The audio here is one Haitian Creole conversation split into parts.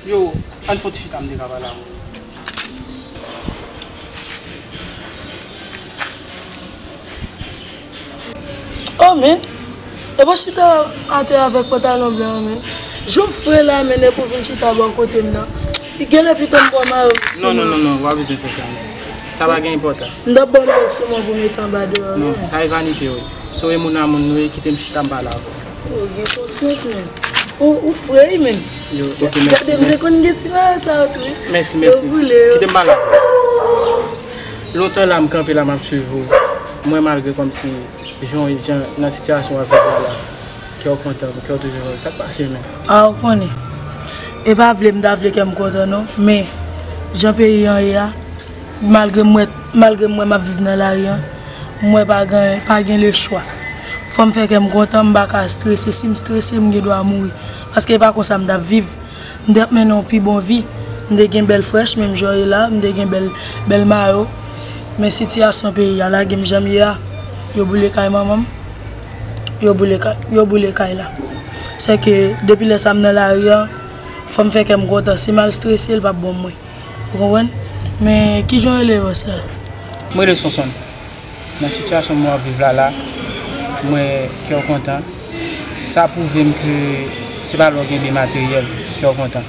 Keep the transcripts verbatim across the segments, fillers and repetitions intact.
Yo, ann fè yon ti chita, m te ka pale avè w. Oh, men. E pa w chita atè avèk pantalon blan an, men. Jan w fre la, men, epi w vin chita bò kote m nan. Li genlè pito m bò mayo. Non, non, non, non, w pa bezwen fè sa, men. Sa pa gen enpòtans. M t ap bò mayo sou mwen pou mete anba deyò, non, men. Sa e vanite, wi. Si w e moun a moun nou ye, kite m chita m pale avè w. Ou gen konsyans, men. Ou, ou fre, wi, men. Yo, ok, mèsi, mèsi. Gade, m te konn gen ti bagay sa yo tou, wi. Mèsi, mèsi. Yo boule, yo. Kite m pale avè w. Lontan la, m kanpe la, m ap swiv ou. Mwen, malgre kòmsi, jan, jan, nan sitiyasyon w ap viv la, la, kè w kontan, kè w toujou jwe. Sa k pase, men? A, ou konnen. E pa vle, m ta vle kè m kontan, non. Men, jan peyi an ye a, malgre m wè, malgre m wè m ap viv nan lari an, m wè pa gen, pa gen lechwa. Fò m fè kè m kontan, m pa ka strese. Si m strese, m gen dwa mouri. Paske e pa konsa m t ap viv. M t ap mennen yon pi bon vi. M te gen bèl frèch, menm jan w ye la, m te gen bèl, bèl mayo. Men sitiyasyon peyi a lage m jan m ye a. Yo boule kay manman m. Yo boule kay, yo boule kay la. Sèke depi lè sa m nan lari an, fò m fè kè m kontan. Si m al strese, l p ap bon pou mwen. Ou konprann? Men kijan w rele bòs la? Mwen rele Sonsonn. Nan sitiyasyon mwen ap viv la la, mwen kè w kontan. Sa pwouve m ke se pa lè w gen byen materyèl kè w kontan.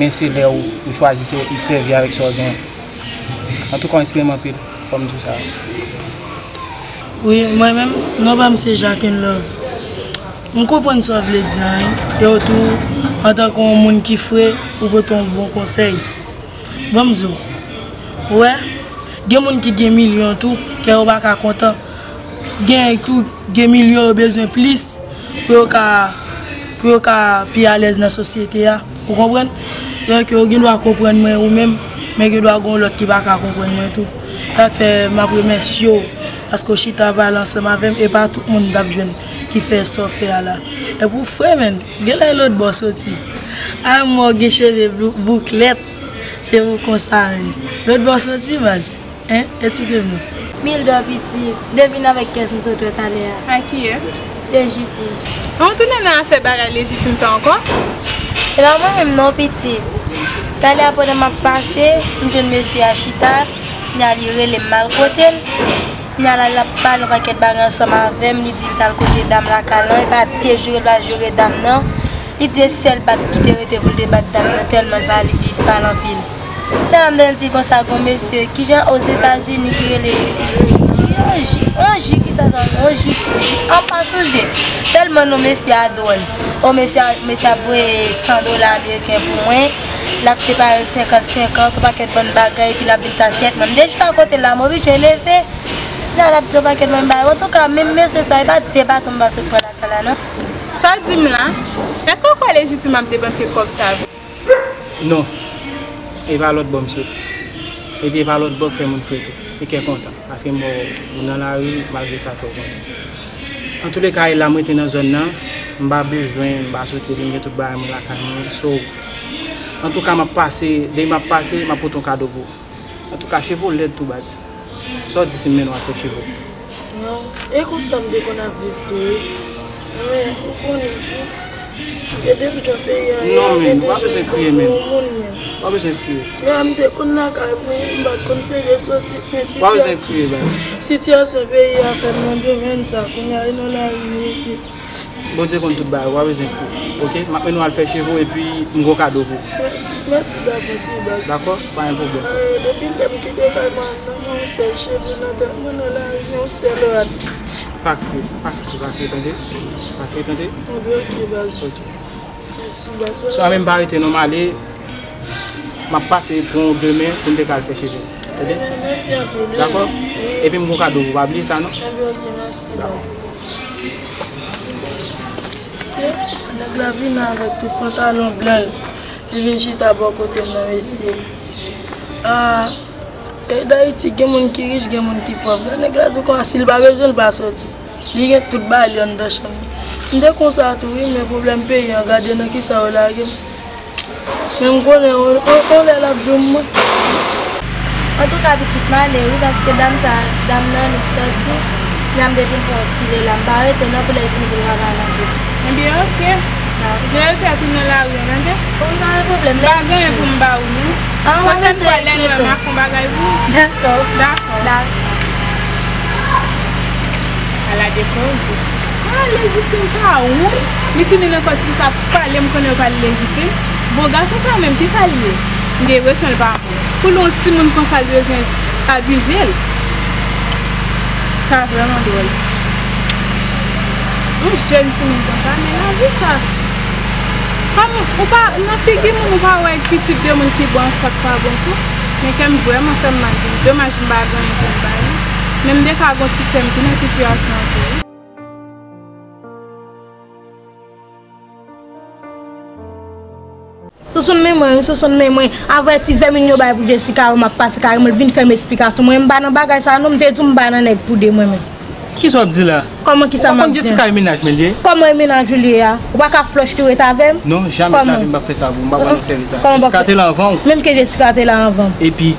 Men se lè w, ou chwazi sè-, sèvi avèk sa w gen. Antouka, w enspire m anpil, fò m di w sa. Wi, mwen menm, non pa m se Jacqueline Love. M konprann sa w vle di an, wi. E w tou, antanke yon moun ki fre, ou pote yon bon konsèy. Ban m di w. Ou wè, gen moun ki gen milyon tou, kè yo pa ka kontan. Gen tou, gen milyon yo bezwen plis pou yo ka, pou yo ka pi alèz nan sosyete a. Ou konprann? Donk, yo gen dwa konprann mwen ou menm, men gen dwa gen yon lòt ki pa ka konprann mwen tou. Sa k fè m ap remèsye w, paske w chita pale ansanm avè m, e pa tout moun m t ap jwenn ki fè sa w fè a la. Epi w fre, menn, genlè lòt bò soti. A, mwen gen cheve bou-, bouklèt. Se pou konsa, menn. Lòt bò soti, baz. Hein? Esplike m non. Mildor pitit, devine avèk kiyès m sot wè talè a. Ak kiyès? Lejitim. An w tounen nan afè bagay Lejitim sa ankò? E pa mwen menm non, pitit. Talè a pandan m ap pase, m jwenn mesye a chita, kounya li rele m, m al kote l. Kounya la, l ap pale yon pakèt bagay ansanm avè m, li di l t al kote dam lakay lan, e pa te jure l va jure dam nan. Li di e sèl bat ki te rete pou l te bat dam nan, tèlman l pale, li pale anpil. Kounya la, m tande l di konsa, gon mesye, kijan Ozetazini ki rele, yon ji, yon ji, kisa sa, yon ji, ji, an pa sonje. Tèlman non mesye a dwòl. O mesye a, mesye a voye san dola ameriken pou mwen. L ap separe senkant senkant, yon pakèt bann bagay, epi l ap vin sa syèt mwen. M te chita kote l la, m oblije leve. La, l ap di yon pakèt bann bagay. Antouka, menm mesye sa, e pa de baton m pa sot pran lakay la, non. Sa w di m la? Èske w kwè Lejitim ap depanse kòb sa vre? Non. E pa lòt bò m soti. Epi e pa lòt bò k fè moun fre tou. E kè kontan. Paske m wè w nan lari, malgre sa, kè w kontan. Antouleka, e la m rete nan zòn nan. M pa bezwen, m pa soti, epi m gen tout bagay mwen lakay mwen. So, antouka, m ap pase, depi m ap pase, m ap pote yon kado pou ou. Antouka, cheve w lèd tou, baz. Sa w di si m mennen w al fè cheve w? Non, e konsa m te konn ap viv tou, wi. Men, ou konnen tou, e depi jan peyi a ye a, non, men, gen de jan pou moun, men. W pa bezwen kriye, men. W pa bezwen kriye. Men, m te konn lakay mwen, m pa t konn plede soti, men sitiyasyon, w pa bezwen kriye, baz, sitiyasyon peyi a fè m nan domèn sa, kounya e nan lari m rete. Bondye konn tout bagay, w pa bezwen kriye. Oke? M ap mennen w al fè cheve w epi m gon kado pou ou. Mèsi, mèsi davans wi, baz. Dakò? Pa gen pwoblèm. Eh, depi lè m kite kay mwen nan, mwen yon sèl cheve nan tèt mwen, nan lari, yon sèl rad. Pa kriye, pa kriye, pa kriye, tande? Pa kriye, tande? Oke, oke, baz. Oke. Mèsi, baz. So, a menm pa rete non, m ale. M ap pase pran w demen pou n te ka al fè cheve. Tande? Ebyen, mèsi anpil, wi. Dakò? Wi. Epi m gon kado pou w, pa bliye sa, non? Ebyen, oke, mèsi, baz. Se nèg la vin avèk tout pantalon blan l. Li vin chita bò kote m nan, mesye. Ah, peyi Dayiti, gen moun ki rich, gen moun ki pòv. Gade nèg la di w konsa, si l pa bezwen, l pa soti. Li gen tout bagay li anndan chanm li. M te konsa tou wi, men pwoblèm peyi an, gade nan kisa yo lage m. Men m konnen on, on, on lè l ap jwenn mwen. Antouka, pitit, m ale wi, paske dam sa, dam nan, li t sòti. Kounya m te vin pran yon ti lè la, m pa rete non, pou lè l vini pou l ka pale anpil. Ebyen, oke. Jere tèt ou nan lari an, tande? Wi, pa gen pwoblèm, mèsi. Pa gen anyen pou m ba ou, non. Pwochèn fwa, lè nou wè m ap fè yon bagay pou ou. Dakò. Dakò. Dakò. Ala de koze. Ah, Lejitim pa wont. Li tounen nan kò ti sa pale, m konnen yo pale Lejitim. Bon, gason sa menm, ki sa l ye? M gen enpresyon l pa wont. Pou l yon timoun konsa, l bezwen abize l. Sa vrèman dwòl. Yon jèn timoun konsa, men lavi sa. Kòm ou pa, nan figi moun, ou pa wè pitit de moun ki bon ak sa k pa bon tou. Men kè m vrèman fè m mal tou. Domaj m pa gen anyen pou m ba li. Men m te ka gon ti sè m ki nan sitiyasyon an tou wi. Sousoun men mwen, wi, sousoun men mwen. Avè ti vèmin yo bay pou Jessica yo, m ap pase kare mwen, vin fè m esplikasyon. Mwen, m pa nan bagay sa non, m te di w m pa nan nèg pou de mwen menm. Kisa w ap di la? Kòman kisa m ap di? Ou pa konn Jessica e mennaj mwen li ye? Kòman e mennaj ou li ye a? Ou pa ka flòch ki ret avè m? Non, jamè nan lavi m p ap fè sa pou ou. M pa pral nan sèvis sa. Jessica te la anvan w. Menm ke Jessica te la anvan m. Epi,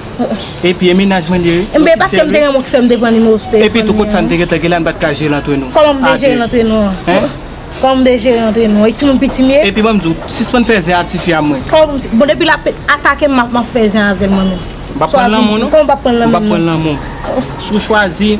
epi e mennaj mwen li ye? Enben, paske m te renmen w ki fè m te pran nimewo w te. Epi tou, kote sa n te gentan gen la, n pa t ka jere l antre nou. Kòman m te jere l antre nou an? Kòman m te jere l antre nou an? E timoun piti m ye? Epi ban m di w, sispann fè zen a tifi a mwen. Kòman, bon, depi l ap atake m, m ap, m ap fè zen avè l mwen menm. M p ap pran lanmou non. Kòman w p ap pran lanmou? M p ap pran lanmou. Si w chwazi,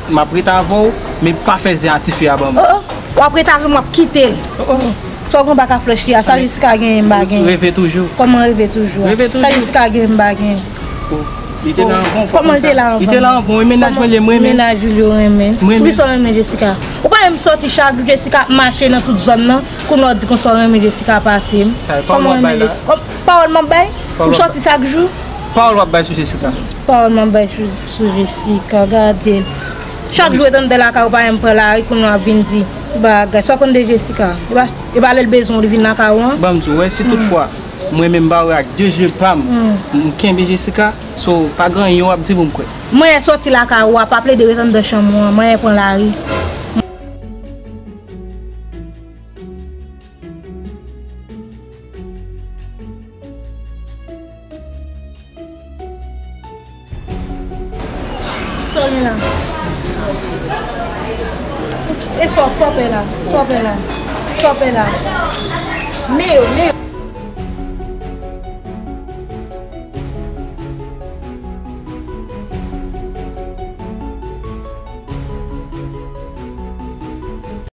m ap ret avè w, men pa fè zen a tifi a ban mwen. Oh, oh. W ap ret avè m, w ap kite l. Oh, oh. Sa w gen w pa ka flèch li a, sa Jessica genyen m pa genyen. Reve toujou. Kòman reve toujou a? Reve toujou. Sa Jessica genyen m pa genyen. Oh, li te la anvan w. Kòman li te la anvan m? Li te la anvan w, e mennaj mwen li ye, m renmen. Mennaj ou li yo renmen. M renmen. Poukisa w renmen Jessica? Ou pa wè m sòti chak jou Jessica ap mache nan tout zòn nan, kounye a w di konsa w renmen Jessica pase m. Sa e pawòl w ap bay la? Kòman w renmen Jessica? Kòm, pawòl m ap bay? M sòti chak jou. Pawòl w ap bay sou Jessica? Pawòl m ap bay sou, sou Jessica, gade l. Chak jou e tande lakay ou pa janm pran lari, kounye a w ap vin di bagay. Sa w konn de Jessica? E pa, e pa lè l bezwen w li vin lakay ou an? Ban m di w, wè, si tout fwa mwen menm m bare ak de je pa m, m kenbe Jessica, so pa gen anyen w ap di pou m kwè. Mwen sòti lakay ou a, pa plede ret anndan chanm ou an, mwen pran lari. Sa w gen la? E sa w, sa w pè la? Sa w pè la? Sa w pè la? Men yo, men yo.